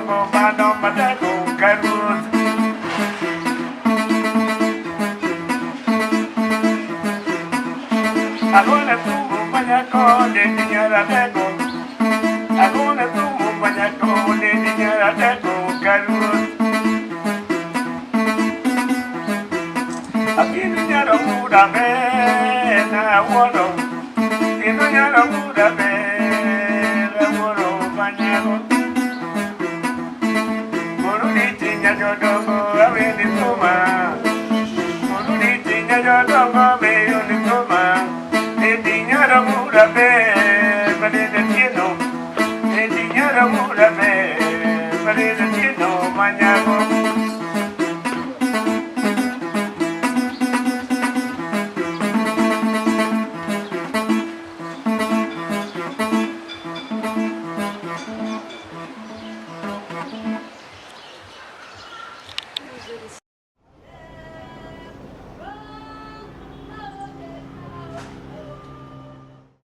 jodongo mano matego karuoth. Agone thum manyako dendi nyaratego. Agone thum manyako dendi nyaratego karuoth. Abiro nyaro muda be na wuoro. Kendo nyaro muda be na wuoro manyago. Muruditi nyajodongo awendi thuma. Muruditi nyajodongo meyoni thuma. Dendi nyaro muda be